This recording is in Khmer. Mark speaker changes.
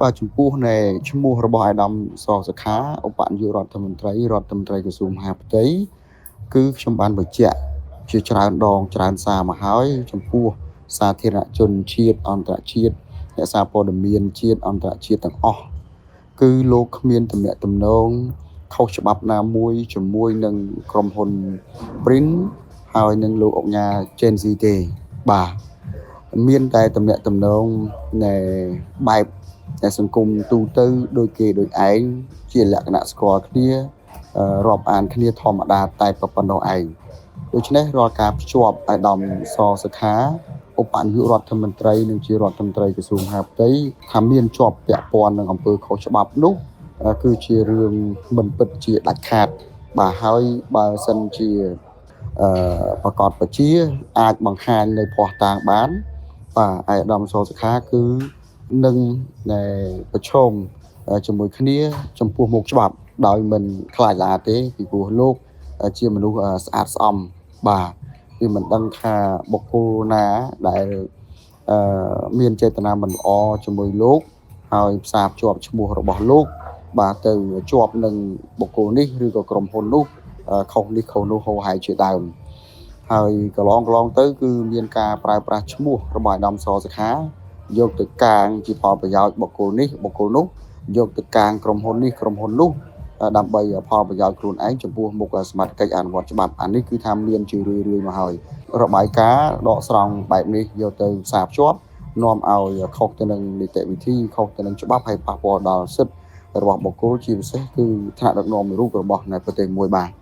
Speaker 1: បាទចំពោះនៃឈ្មោះរបស់អាដាមសសុខាឧបនាយករដ្ឋមន្ត្រីរដ្ឋមន្ត្រីក្រសួងមហាផ្ទៃគឺខ្ញុំបានបញ្ជាក់ជាច្រើនដងច្រើនសារមកហើយចំពោះសាធារណជនជាតិអន្តរជាតិអ្នកសារព័ត៌មានជាតិអន្តរជាតិទាំងអស់គឺលោកគ្មានទំនាក់ទំនងខុសច្បាប់ណាមួយជាមួយនឹងក្រុមហ៊ុន Print ហើយនឹងលោកអុកញ៉ា Gen Z ទេបាទមានតែទំនាក់ទំនងនៃបែបតែសង្គមទូទៅដូចគេដូចឯងជាលក្ខណៈស្គាល់គ្នារាប់អានគ្នាធម្មតាតែប៉ុណ្ណោះឯងដូច្នេះរាល់ការភ្ជាប់អាដាមសសុខាឧបនាយករដ្ឋមន្ត្រីនិងជារដ្ឋមន្ត្រីក្រសួងមហាផ្ទៃថាមានជាប់ពាក់ព័ន្ធនឹងអំពើខុសច្បាប់នោះគឺជារឿងមិនពិតជាដាច់ខាតបាទហើយបើសិនជាប្រកាសពជាអាចបង្ហាញនៅភស្តុតាងបានបាទអាយដាមសសុខាគឺនឹងប្រឈមជាមួយគ្នាចំពោះមុខច្បាប់ដោយមិនខ្លាចរអាទេពីព្រោះលោកជាមនុស្សស្អាតស្អំបាទវាមិនដឹងថាបុគ្គលណាដែលមានចេតនាមិនល្អជាមួយលោកហើយផ្សារភ្ជាប់ឈ្មោះរបស់លោកបាទទៅជាប់នឹងបុគ្គលនេះឬក៏ក្រុមហ៊ុននោះខុសនេះខុសនោះហោហាយជាដើមហើយកន្លងទៅគឺមានការប្រើប្រាស់ឈ្មោះរបស់អាដាមសសុខាយកទៅកាងជាផលប្រយោជន៍បុគ្គលនេះបុគ្គលនោះយកទៅកាងក្រុមហ៊ុននេះក្រុមហ៊ុននោះដើម្បីផលប្រយោជន៍ខ្លួនឯងចំពោះមុខសមត្ថកិច្ចអនុវត្តច្បាប់អានេះគឺថាមានជារឿយៗមកហើយរបាយការណ៍ដកស្រង់បែបនេះយកទៅផ្សារភ្ជាប់នាំឲ្យខុសទៅនឹងនីតិវិធីខុសទៅនឹងច្បាប់ហើយប៉ះពាល់ដល់សិទ្ធិរបស់បុគ្គលជាពិសេសគឺថ្នាក់ដឹកនាំមួយរូបរបស់នៅប្រទេសមួយបាទ។